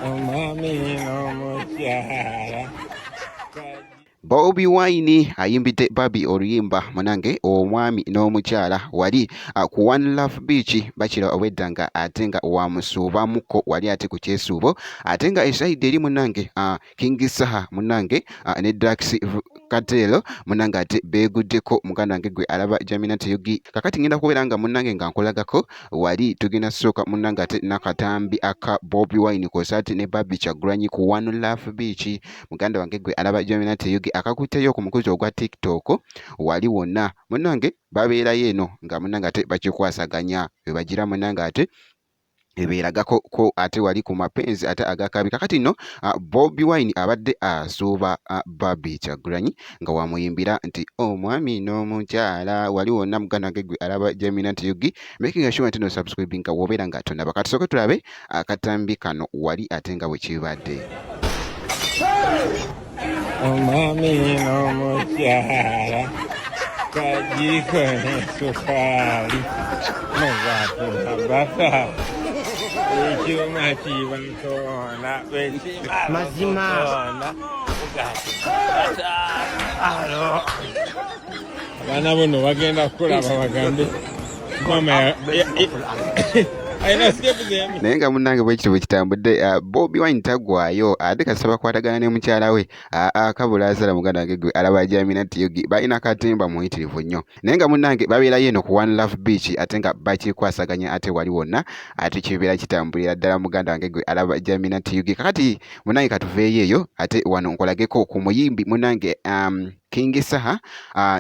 Omwami n'omukyala. Bobi Wine ayimbidde Barbie oluyimba munange omwami n'omukyala wali ku One Love Beach bakira obwedda nga ate nga wamusuubamuko wali ate ku kyesuubo ate nga esayidi eri munange King Saha munange ne Dax Katelo munange ate beeguddeko muganda wange gwe alaba Jamina Teyugi. Kakati ngenda kubeera nga munange nga nkolagako wali tugenda sooka munange ate nakatambi aka Bobi Wine kwosa ate ne Barbie Kyagulanyi ku One Love Beach muganda wange gwe alaba Jamina Teyugi akakutteyo ku mukutu ogwa TikTok wali wonna munange babeerayo eno nga munange ate bakikwasaganya webagira munange ate ebeeragako ko ate wali ku mapenzi ate agakabi. Kakati nno Bobi Wine abadde asuuba Barbie Kyagulanyi nga wamuyimbira nti omwami n'omukyala wali wonna muganda wange gwe alaba Jamina nti Yugi making sure nti no subscribing nga wobeera nga tonaba. Katusooke tulabe akatambi kano wali ate nga bwe kibadde. Omwami n'omukyala kajiiko ne sukaali mugaati na bata ekyuma kibantoona Mazima. Mugaati bata alo abaana bono bagenda kukulaba bagambe mama alina sitepu zeyami. Naye nga munnange bwekityo bwe kitambudde, Bobi Wine taggwaayo ate kasita bakwatagana ne mukyala we kabula asala muganda wange gwe alaba Jamina Tiyugi balina katemba muyitirivu nnyo. Naye nga munnange babeerayo eno ku One Love Beach ate nga bakikwasaganya ate wali wonna ate kibeera kitambulira ddala muganda wange gwe alaba Jamina Tiyugi. Kakati munnange katuveeyo eyo ate wano nkolageko ku muyimbi munnange King Saha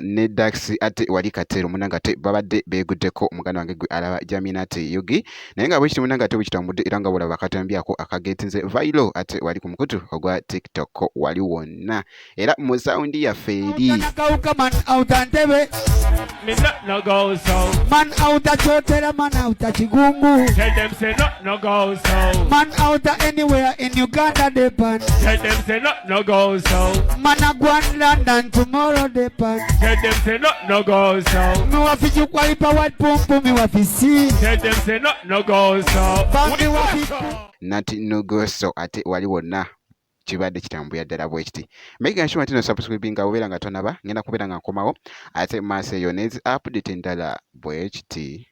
ne Dax ate wali Katero munange ate babadde beeguddeko muganda wange gwe alaba Jaminati Yugi naye nga bwekiti munange ate bwekitambudde era nga bwolaba akatambi ako akagetinze viral ate wali ku mukutu ogwa TikTok wali wonna era mu sawundi yaffe eri. Nakauka man out Entebbe. Me no no go so. Man out a Kyotera, man out a Kigungu. Tell them say no no go so. Man out a anywhere in Uganda they pan. Tell them say no no go so. Man a go on London tomorrow they pan. Tell them say no no go so. Me wa fi jukwalipa wat pum pum me wa fi see. Tell them say no no go so. Bang me wa fi. Nati no go so ate wali wonna kibadde kitambulira ddala bwe kiti. Making sure nti no subscribing nga obeera nga tonaba ngenda kubeera nga nkomawo ate maaso eyo nezi update endala bwe kiti.